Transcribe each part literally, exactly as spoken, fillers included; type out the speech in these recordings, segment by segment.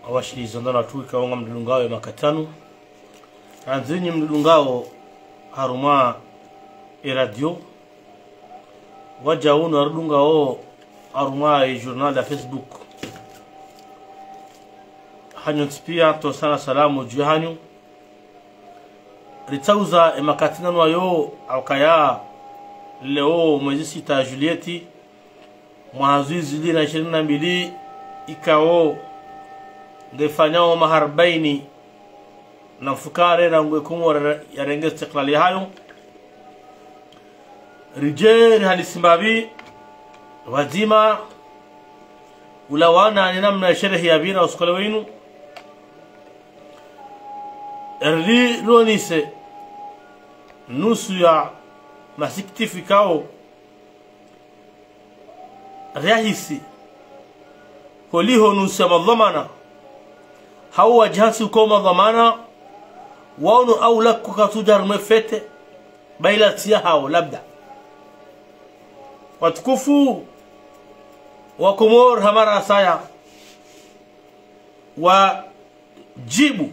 Awashiliza ndana tuwika wonga mdulungao ye makati yanu. Anzinyi mdulungao harumwa e radio. Wadjau wunu warudungao harumwa e journal ya Facebook. Hanyu ntsi pia, ntosana salamu dju hanyu. Ritsauza e makati nanu wayo, hawukaya leo mwezi sita juillet, mwaha zihwi zili na ishirini na mbili, ikao ngefanyao maha arbaini na mfukare rangu e Komori yarenge istiklali yahayo. Ridje rihalisi mbapvi pvadzima ulawana ni namna sherehe yapvira usiku wa leo wunu. Eri ronese nusu ya masikitifu ikao riahisi holiho nusu ya madhwamana, hau wadjihantsi uka o madhwamana wanu au lako katsudja harumwa e fête, ba ila tsi yahao labda. Watukufu wa Komori, hamara saya wadjibu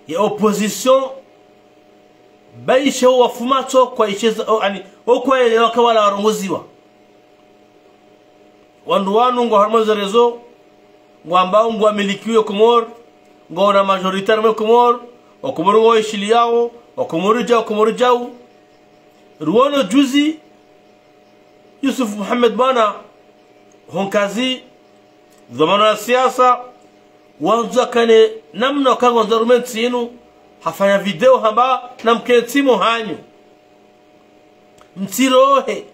ye opposition, ba ishe o wafumatso kwa ishe za, o, ani, o kwa ele waka wala warongoziwa. Wandru wanu ngwao harumwa ze réseaux, ngwambao ngwamilikiwo Komori, ngwaona majorité harumwa Komori, Wakomori ngwaishiliyao, Wakomori djau, Wakomori djau. Ruwono juzi, Yusuf Muhammad Bwana, honkazi, dhwamana ya siasa, wandzo kane namna uka ngwandzo rume ntsi inu, hafanya video hamba namkentsi mo hanyu. Mtsirohe,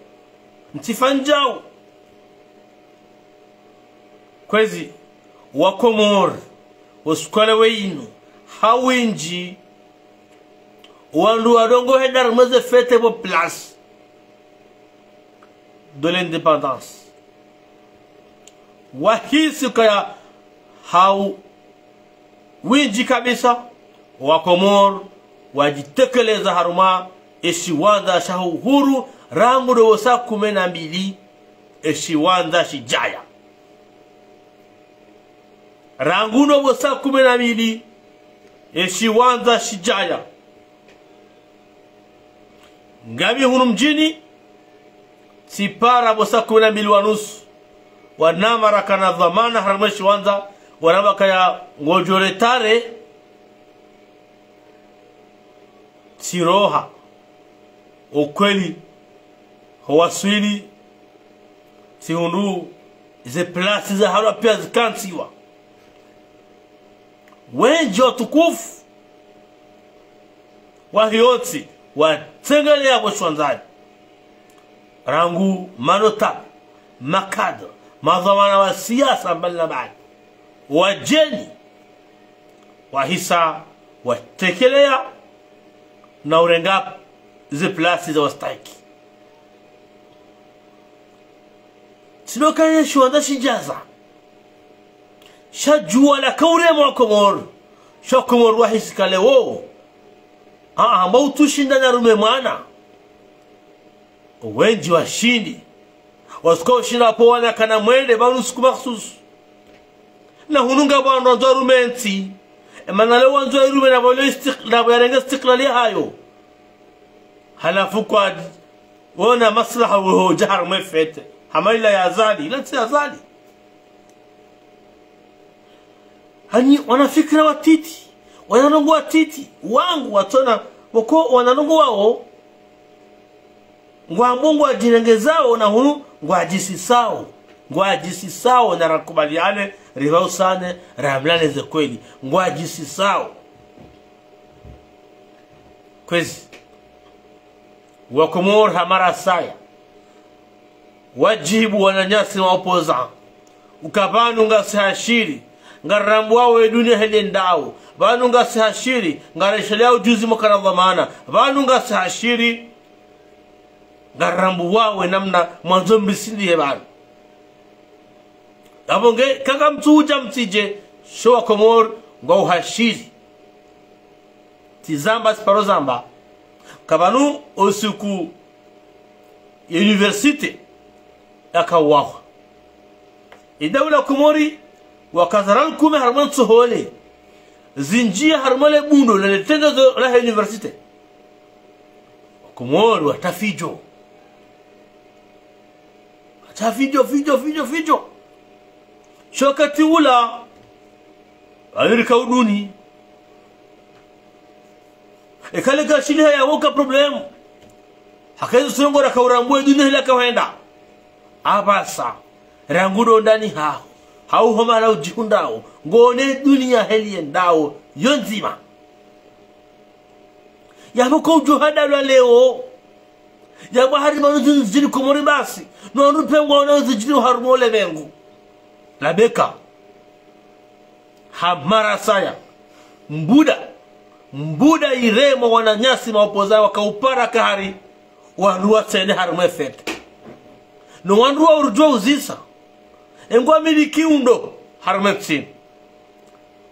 mtsifanye djau. Kwezi, Wakomori, usiku wa leo wunu, ha windji, wandru wadungo hwenda harumwa ze fête pvo Place de l'Indépendance. Wahisi ukaya ha windji kabisa, Wakomori wadjitekeleza harumwa e shiwandza sha uhuru, rangu ndo pvo saa kume na mbili, e shiwandza shidjaya. Rangu ndo pvo saa kume na mbili, e shiwandza shidjaya. Ngami hunu mdjini, tsipara pvo saa kume na mbili wa nusu. Wanama rakana dhwamana harumwa e shiwandza, wanama kaya ngodjo retard, tsiroha. Ukweli, ho waswili, tsihundru ze place zahalwa pia zikantsiwa. Wendji watukufu wahe ntsi watsengeleya pvo shiwandzani. Rangu manotables, makadre, madhwamana wa siasa mbali na mbali, wadjeni, wahisa watekeleya na urenga ze place za wastahiki. Tsi ndo ukaya e shiwandza shidjaza. Sha djuwa laka urema Wakomori. Sha Wakomori wahisi ka leo, aa, amba utsushinda na rume mwana. Wendji washindi. Wasuka ushinda pvo wana kana mwende, ba unu usiku makhsusu. Na hunu ngapvo wandru wandzo rume ntsi. E mana leo wandzo irume na pvo ile istik-, na pvo yarenge istiklali yahayo. Halafu kwadji wona maslaha wo hudja harumwa e fête. Hama ila ya Azali, ila tsi ya Azali. Hanyi wana fikira watiti, wana ndrongoo watiti, wangu watsona, woko wana ndrongoo wao, ngwambo ngwadjirengezao na hunu ngwadjisisao, ngwadjisisao na rakubaliane, ripvausane, ramlane ze kweli, ngwadjisisao. Kwezi, Wakomori hamara saya, wadjibu wananyasi wa opposants, uka pvanu ngasi hashiri, ngarambuwao e dunia heli yendao, pvanu ngasi hashiri, ngaresheleyao juzi mwakana dhwamana, pvanu ngasi hashiri, ngarambuwao e namna mwandzo mbisindihe pvanu. Apvo nge, kanga mtsu udja mtsidje, sho Wakomori ngwao hashiri. Tsizamba, tsiparo zamba. Ka pvanu usiku ye université yakawahwa. E daula Komori Wakaza ra lukume harumwa ntsohole. Zindjiya harumwa le bundo le, le tengezo la université. Wakomori watra fidjo. Watra fidjo, fidjo, fidjo, fidjo. Sha wakati ula, walirika uduni. Eka le gashili haya woka problème. Haka izo tsi ndrongoo raka urambwa e dunia heli yaka hwenda. Apvasa, rangu ndo ndani haho, hau ho mahala udjihundrao, ngone dunia heli yendao yo ndzima. Yapvo ko udjo hadalwa leo. Yapvo hari pvanu zindji zidjiri Komori basi, no wandru pia ngwaonao zidjiri harumwa ulemengu. Labeka. Ha marasaya. Mbuda. Mbuda iremwa wananyasi maopoza waka upara kahari. Wandru watsende harumwa e fête. No wandru wa urudjwa uzisa. E ngwa miliki undro harumwa e ntsi.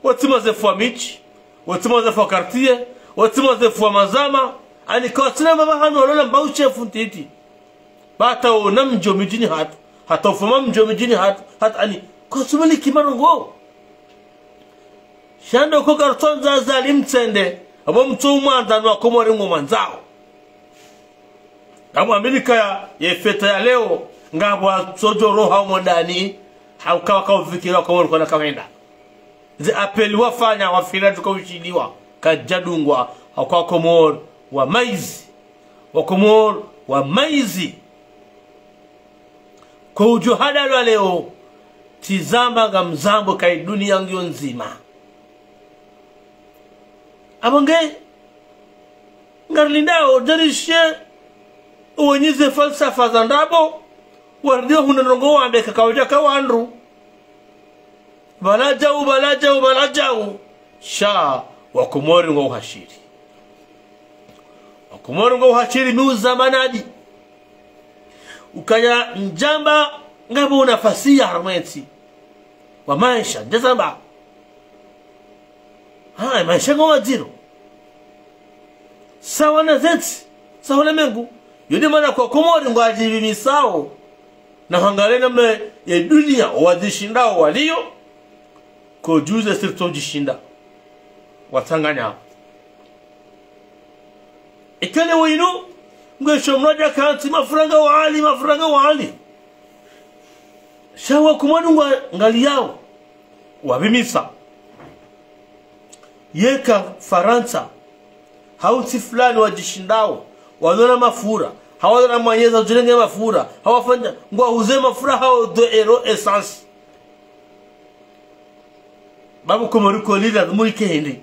Wotsima ze fwa midji. Wotsima ze fwa quartier. Wotsima ze fwa mazama. Ani kwatsina mama hanu walola mba ushefu ntiti. Bata wo na mdjo midjini hatru. Hata ufoma mdjo midjini hatru. Hata ani, kwatsumiliki marongo. Sha ndo ko kartsondza Azali mtsende. Apvo mtso umwandza no wakomori ngomwandzao. Ngapvo amiliki ya, ye fête ya leo. Ngapvo watsodjo roha umo ndani. Hauka waka ufikira wakomori kwana kahwenda. Ze appel wafanya wafira tuka ushiliwa. Kadjadungwa. Hauka wakomori wa maizi. Wakomori wa maizi. Ko udjo hadalwa leo, tsi zamba ngamzambo ka e dunia ngiyo ndzima. Apvo nge, ngarilindao, djarishe, wenyi ze falsafa za ndrabo, waridjo hundra ndrongoo wambe kaka udja ka wandru. Pvala djau, pvala djau, pvala djau. Sha, wakomori ngwao uhashiri. Wakomori ngwao uhashiri mi uzamba nadi. Ukaya ndjamba ngapvo unafasi ya harumwa e ntsi. Wa maesha, ndjazamba. Ha, maesha ngwao madziro. Sawa na ze ntsi, sawa na mengu. Yo nde mana wakomori ngwadjipvimisao. Na hwangalie namna ye dunia, owadzishindao waliyo, ko djuzi sirto djishinda. Watsanganya. Eka leo inu, ngwesho mradja kantsi mafuranga wali, mafuranga wali. Sha wakomori ngwa, ngaliyao. Wapvimisa. Yeka Farantsa, hau ntsi fulani wadjishindao, wadjona mafura, hau wadjona mwanyeza udjirenge mafura, hau wafanya, ngwahuze mafura hau deux euros essence. Babu Komori ko lila, murike hende.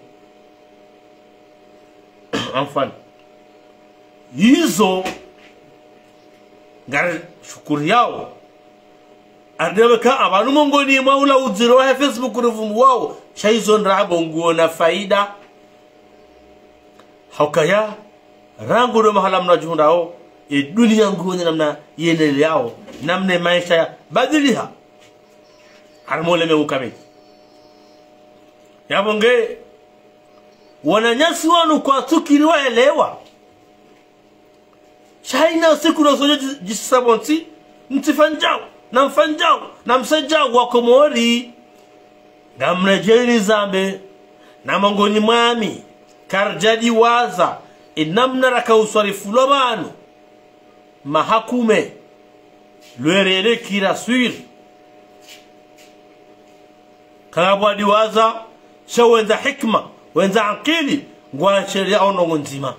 Enfin. Izo, ngari shukuru yao. Arideweka apvanu mongoni mwa ula udziro wa Facebook rivumbuwao, sha izo ndrabo nguona faida. Haukaya, rangu ndo mahala mna djihundrao, e dunia nguone namna yendeleyao, namna maesha ya badiliha. Harumwa ulemengu kamili. Yapvo nge, wananyasi wanu kwatsukiri waelewa. Sha ina siku no sodjo dji-, djisisa pvontsi, mtsifanyao, na mfanyao, na msaidiao wakomori. Ngamredjeni zambe, na mongoni mwami, karidjadiwaza, e namna raka uswarifu lwa pvanu, mahakume, lwerele kira swiri. Kangapvo wadiwaza, sha wendza hikima, wendza ankili, ngwasheria o ndrongoo ndzima.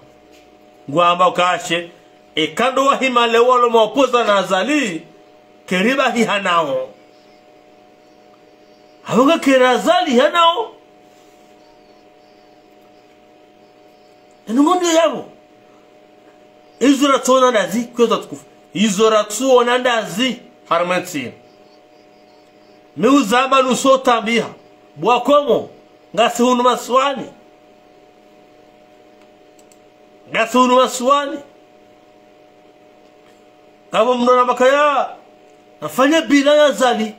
Ngwamba ukashe, eka ndo wahima leo walo maopoza na Azali, keriba hihanao. Apvo nge kera Azali hanao. Inu ngondo yapvo. Izo ratsuona ndazi, kwezi watukufu. Izo ratsuona ndazi, harumwa e ntsi. Mi uzamba nuso tambiha. Bwa Komori, ngasi hunu masiwani. Ngasi hunu masiwani. Ngapvo mndru na makaya, nafanye bilan ya Azali.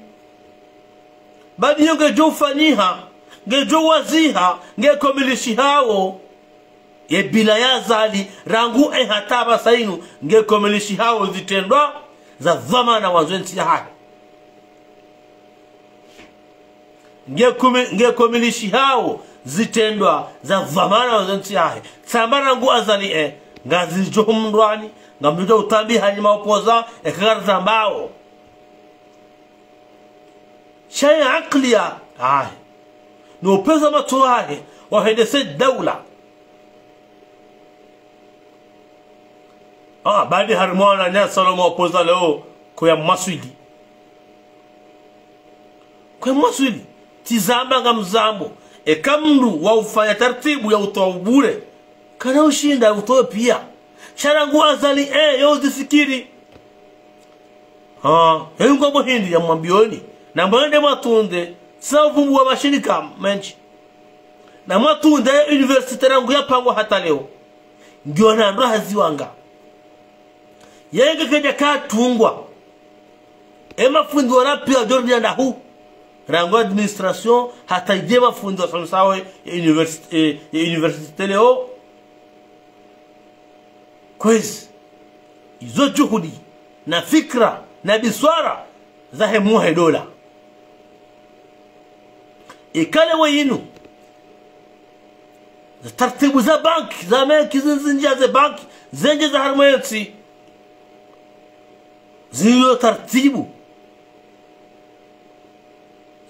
Badi yo ngedjo ufanyiha, ngedjo waziha, ngekomilishihao. Ye bilan ya Azali, rangu e hata apvasa inu, ngekomilishihao zitrendwa, za dhwamana wandzo e ntsi yahahe. Nge kumi-, nge komilishi hawo zitrendwa za dhwamana wa ze ntsi yahe. Tsamba rangu Azali, eh, ngazidjo humndrwani, ngamdjo utambi hanyi maopoza, eka ngari tambao. Sha ye akili yahe, no upvendza matso yahe, wahendese daula. Ah, badi harimwa wananyasa walo maopoza leo, kuya mwaswili. Kuya mwaswili. Tsi zamba ngamzambo. Eka mndru wa ufanya tartibu ya utowa ubure, kana ushinda utowe pia. Sha rangu Azali, eh, yo uzifikiri. Ah, he yungo muhindi ya mwambioni. Na mwende mwatunde, sa uvumbu wa mashirika mendji. Na mwatunde université rangu ya pangwa hata leo. Ngiyo na ndo haziwanga. Yenge kedja katungwa. E mafundi wa rapi wa Jordan ndahu. Rangu administration, hata idje mafundi wa somsawe, e université, e, e université leo. Kwezi, izo juhudi, na fikra, na biswara, zahe muhe dola. Ikale we inu, za tartibu za banki, za menki, zi-, zindjia ze banki, zendje za harimwa ye ntsi. Zilo tartibu.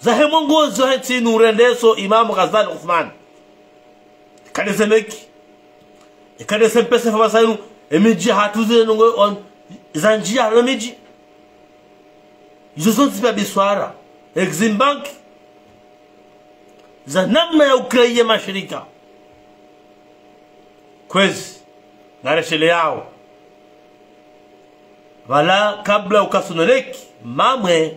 Zahe mwongozo wahe ntsi inu urendeso Imam Ghazali Uthman. Ikadese menki. Ikadese mpesa fa basayinu, emidji hatru ze nungo on, zandjia halo midji. Izo zontsi pia biswara. Exim Bank. Za namna ya ukreye mashirika. Kwezi, ngaresheleyao. Pvala kabla uka Sonelec, Mamwe,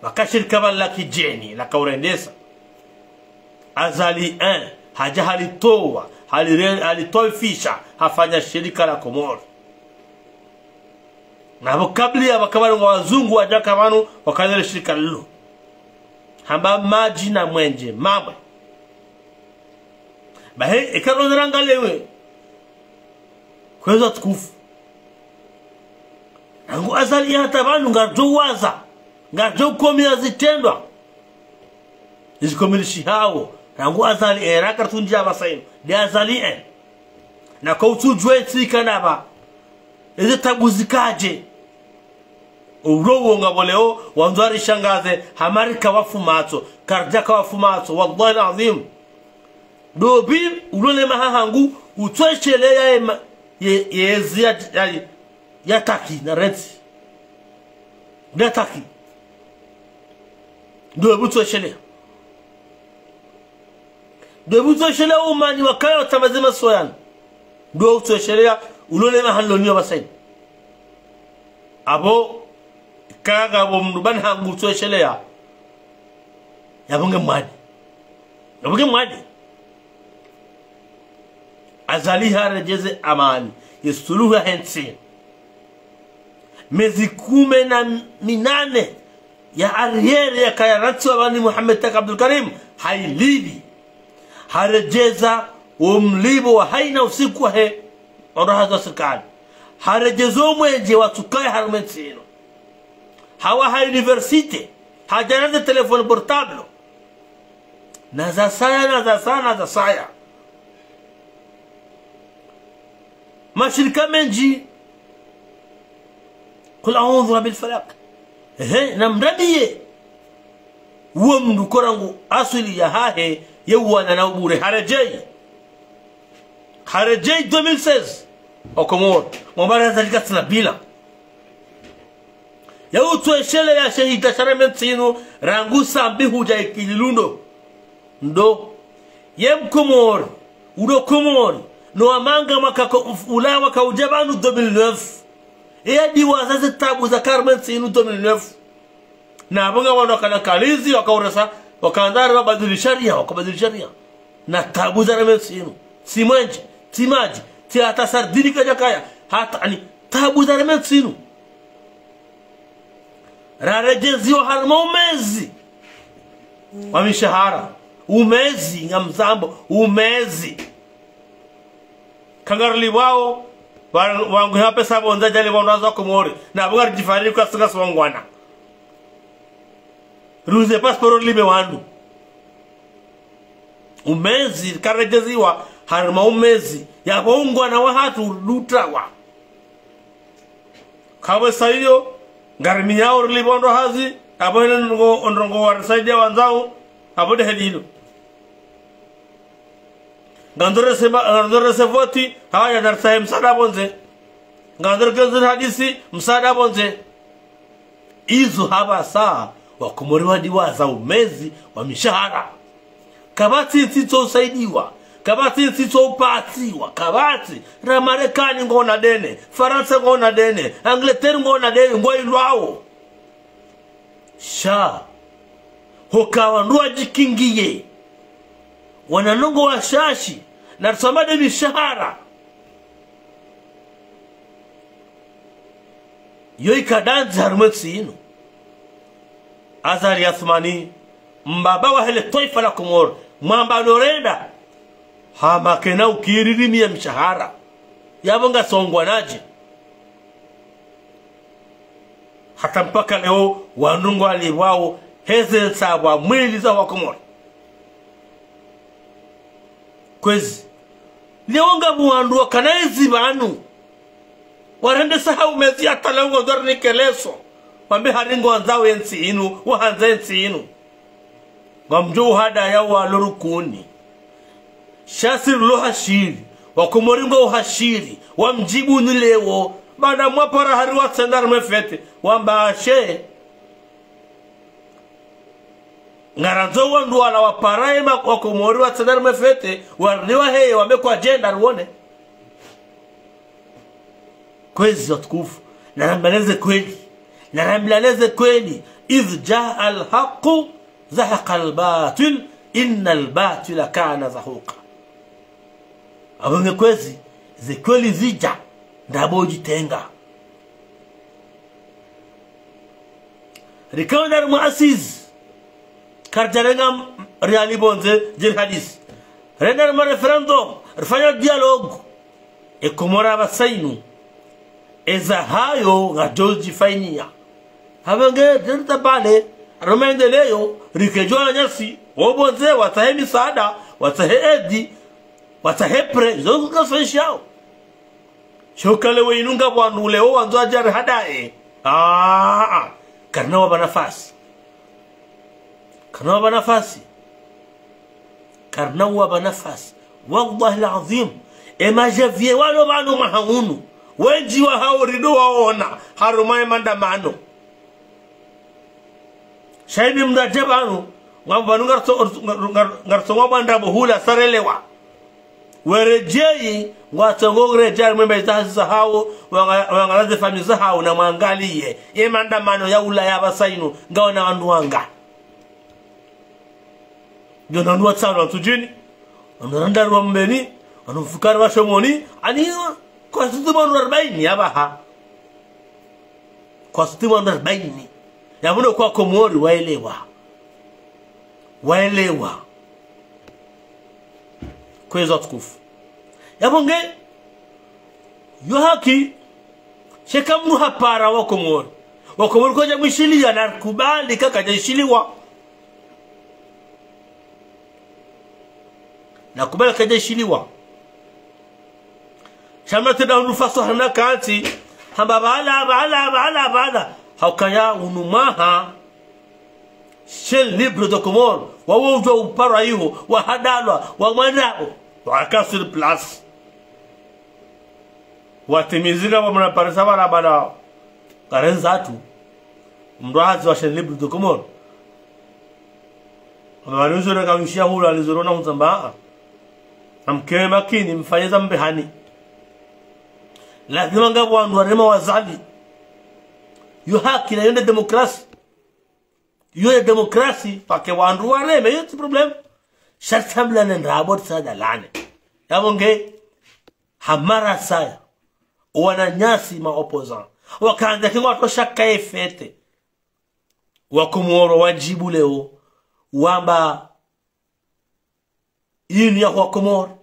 pvaka shirika pvala la kidjeni, laka urendesa. Azali un, hadja halitowa, halire-, halitwafisha, hafanya shirika la Komori. Na pvo kabla ya pvaka pvanu nga wazungu wadja ka pvanu, wakalele shirika lilo. Hamba madji na mwenje, Mamwe. Bahi, eka ndo zirangalewe. Kwezi watukufu. Rangu Azali hata pvanu ngaridjo waza. Ngaridjo komiya zitrendwa. Izi komilishi hawo. Rangu Azali, eh, raka ritsundjia pvasayinu. Nde Azali, eh. Na kwa utsudjuwe tsika naba. Eze tabu zikadje. Ulo uwo ngapvo leo, wandzo warishangaze, hama rika wafu matso, karidjaka wafu matso, wallahi al-azim. Dobi, ulo ne maha hangu, utswesheleya ye ma-, ye, ye ezi ya, ya, ya taki, na renti. Na taki. Dobi utswesheleya. Ndo utswesheleya umani wakaya watamaze masoyani. Ndo utswesheleya ulole mahaloniyo pvasayinu. Apvo, kaya ngapvo mndru pvanu hangu utswesheleya. Yapvo nge mwadi. Yapvo nge mwadi. Azali haredjeze amani. Ye suluhu yahe ntsi. Mezi kume na minane ya arrière yakaya rantsiwa pvanu Mohamed Taki Abdul Karim, hayilipvi. Haredjeza wo mlipvo wa hayina usiku wahe, wandru hazi wa sirikali. Haredjeza wo mwenje watsukaya harumwa entsi inu. Hawaha université, hadja na ze téléphone portable. Na zasaya, na zasaya, na zasaya. Mashirika mendji. قل أعوذ برب الفلق. Ehe, namrambiye. Uwo mndru ko rangu aswili yahahe, ye uwana na ubure. Haredjeyi. Haredjeyi deux mille seize. Okomori. Mwambara zalika tsina bila. Ya utswesheleya shehida sha harumwa entsi inu, rangu Sambi hudja ikililundo. Ndo. Ye mkomori, udo Komori, no wamanga mwaka ko-, ula waka udja pvanu deux mille neuf. Eya diwaza ze tabu zaka harumwa entsi inu deux mille neuf. Na apvo nga wanu wakana kalizi, waka uresa, waka andari wabadili sharia, waka badili sharia. Na tabu za harumwa entsi inu. Tsi mwenje, tsi madji, tsi hata sardini kadjakaya, hata ani tabu za harumwa entsi inu. Raredjeziwa harumwa umezi wa mishahara. Umezi, ngamzambo, umezi. Kangarilipvwao, wa-, wangu ya pesa pvondza djali pvondza za Komori. Na pvo ngaridjifariri kwa singa swangwana. Ruze pasiporo lipve wandru. Umezi, karedjeziwa, harumwa umezi, yapvo ungwana wahatru udutrawa. Kapvwesa iyo, ngariminyao rilipvo ndo hazi, apvo hene ndrongo, ndrongo warisaidia wandzao, apvo de heli ilo. Ngandzo rese ba-, ngandzo rese voti, haya, naritsahe msaada pvondze. Ngandzo rikeze hadisi, msaada pvondze. Izo hapvasa, wakomori wadiwaza umezi wa mishahara. Kapvatsi ntsi itso usaidiwa, kapvatsi ntsi itso upatsiwa, kapvatsi, ra Marekani ngwona dene, Farantsa ngwona dene, Angleterre ngwona dene, ngwailwao. Sha, hoka wandru wadjikingiye, wana ndrongo washashi, na riswamade mishahara. Yo ikadandzi harumwa entsi inu. Azali Assoumani, mbaba wahe le twaifa la Komori, mwamba ndo renda, hama kena ukiri rimia mishahara. Yapvo ngasongwa nadje. Hata mpaka leo, wandru ngwalipvwao, heze nsapvwa mwili za wakomori. Kwezi. Leo ngapvo wandru wakana ezi pvanu. Warendesa ha umezi hata leo ngwandzo warinike leso. Wambe hari ngwandzao entsi inu, wahandza entsi inu. Ngamdjo uhadaya walo rukuni. Sha si rilo hashiri, wakomori ngwao hashiri, wamdjibu ni leo, baada mwapara hari watsenda harumwa efete, wamba ashe. Ngarandzo wandru wala wapara ema wakomori watsenda harumwa efete, wariniwa heye, wambe kwadjenda ruone. Kwezi watukufu, narambilane ze kweli, narambilane ze kweli, إذ جاء الحق زهق الباطل إن الباطل كان زهوقا. Apvo nge kwezi, ze kweli zidja, ndrabo udjitenga. Rikao ndari mwa assises, karidjarenga m-, riali pvondze, djiri hadisi. Renda harumwa référendum, rifanya dialogue. E Komori apvasa inu, eza hayo ngadjo djifanyia. Hapvo nge, djeri tabale, harumwa maendeleo, rike djo wananyasi, wo pvondze, watsahe misaada, watsahe aide, watsahe prêt, zo ngazifanyishao. Sha uka leo inu ngapvo wandru leo wandzo wadje warihadaye. Ah, ah. Karina wapva nafasi. Karina wapva nafasi. Karina wapva nafasi. Wallahi al-azim. E ma janvier walo pvanu mwaha unu, wendji wahao rido waona harumwa e maandamano. Sha ini mndru adje pvanu, ngwamba pvanu ngaritso-, ngar-, ngar-, ngarisongwa bwanda pvo hula sarelewa. Weredjeyi, ngwatsongo uredjeyi mwembe iza hazi zahao, wanga-, wangalaze famiyi zahao na mwangaliye. Ye maandamano ya Ulaya apvasa inu, ngawona wandru wanga. Ngawona wandru watsanu wa Ntsudjini, wandru randaru wa Mbeni, wandru mfukare wa Shomoni, ani kwatsi wandru arbaini yapvaha. Kwatsi wandru arbaini. Yapvo ndo kwa Komori waelewa. Waelewa. Kwezi watukufu. Yapvo nge, yo haki, sha eka mndru hapara wakomori. Wakomori kwadja mwishiliya na kubali kakadja ishiliwa. Na kubali kadja ishiliwa. Sha mndru atsenda hundru faso hana kantsi, hamba pvala, pvala, pvala, pvala. Haukaya unu mwaha, Chaîne Libre des Comores, wawo udjo uparwa iho, wahadalwa, wamwandapvo, waka sur place. Watimizina wamwona parisa pvala pvala, karendza tu, mndru hazi wa Chaîne Libre des Comores. Wamwona uzuri kamshiya hula, alizuri na hutsamba, ah. Namke makini, mfanye za mbehani. Lazima ngapvo wandru warema wazali. Yo haki na yo nde demokrasi. Yo nde demokrasi, pvake wandru wareme, yo tsi problème. Sha ritsambilane ndrabo ritsadalane. Yapvo nge, hamara saya. Wananyasi ma opposants. Wakandza ke ngwatosha kaye fête. Wakomoro wadjibu leo. Wamba inu ya Wakomoro.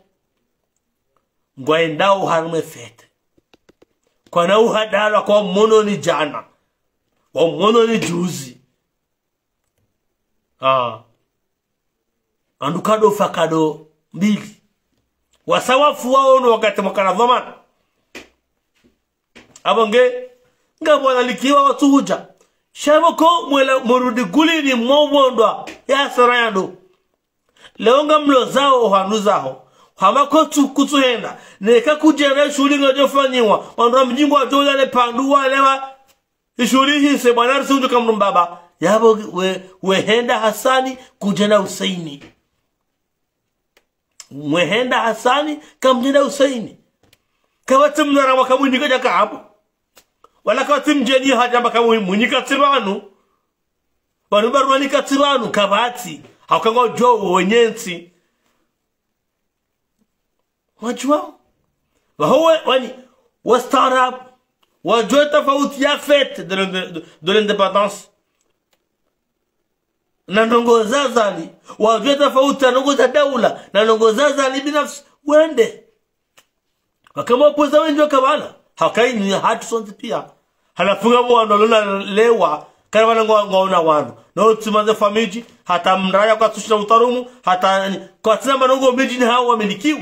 Ngwaendao harumwa e fête. Kwana uhadalwa kwa mwono ni djana. Wa mwono ni juzi. Ah. Wandru kado fa kado mbili. Wasa wafu waono wakati mwakana dhwamana. Apvo nge, ngapvo wanalikiwa watsuhudja. Sha pvoko mwela murudi gulini mwaubondwa ya hasara yandru. Leo ngamlozao ohandu zaho. Hama kotsu kutsuhenda. Neka kudjenda ishuhuli ngadjofanyiwa. Wandru wa mdji ngwadjo ulale pvandru walewa. Ishuhuli hise bwana risunju kamrumbaba. Yapvo we, wehenda Hasani kudjenda Huseini. Mwehenda Hasani kamdjenda Huseini. Kapvatsi mnara wakamunika djaka hapvo. Wala kapvatsi mdjeni hadja makamunika tsi pvanu. Pvanu barwani katsi pvanu kapvatsi. Hauka ngwadjuao wenye ntsi. Wadjuao. Pvaho we, wani, wastaarabu. Wadjuao tafauti ya fête de l'inde-, de, de l'indépendance. Na ndrongoo za Azali. Wadjuao tafauti ya ndrongoo za daula. Na ndrongoo za Azali binafsi. Wende. Wakama opposants wendji waka pvala. Hauka inu ya hatru sontsi pia. Halafu ngapvo wanu walolalewa. Kana pvala ngwa, ngwaona wanu. Na utsima ze famidji. Hata mraya kwatsushina utarumu. Hata, kwatsina manongo midji ni hawo wamilikiwo.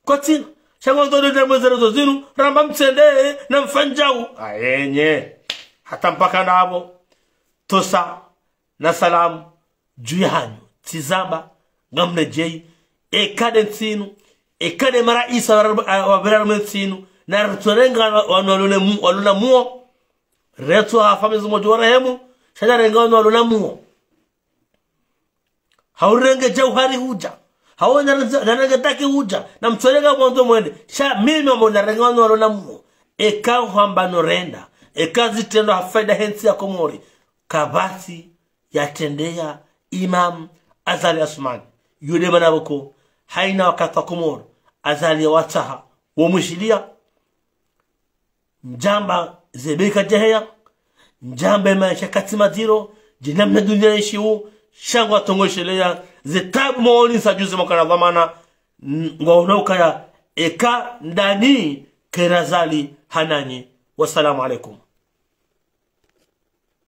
Kwatsina. Sha ngwandzo ndo nde mwezere zo zinu. Ramba mtsende na mfanyao. Ayenye. Hata mpaka ndapvo. Tosa. Na salamu. Dju yahanyu, tsizamba, ngamredjeyi, eka nde ntsi inu, eka nde maraisi wa, wa, wapvira harumwa entsi inu, na ritsorenga wanu walole mu-, walona muo, retso hafa Mwenyezi Mungu ngudjo warehemu, sha narenga wanu walona muo. Hau renge djauhari hudja, hau na-, narenge taki hudja, na mtsorenga mwandzo mwende, sha mimi wamba narenga wanu walona muo, eka hwamba norenda, eka zitrendwa ha faida he ntsi ya Komori, kapvatsi yatrendeya Imam Azali Assoumani. Yo nde mana pvoko, haina wakati wa Komori, Azali ya watsaha, wo mwishiliya. Ndjamba ze bei kadjaheya. Ndjamba ye maesha katsi madziro. Djinamna dunia ishiwo. Sha ngwatsongosheleya. Ze tabu mwaonesa djuzi mwakana dhwamana. N-, ngwaona ukaya. Eka ndani kera Azali hananyi. Wassalamu alaikum.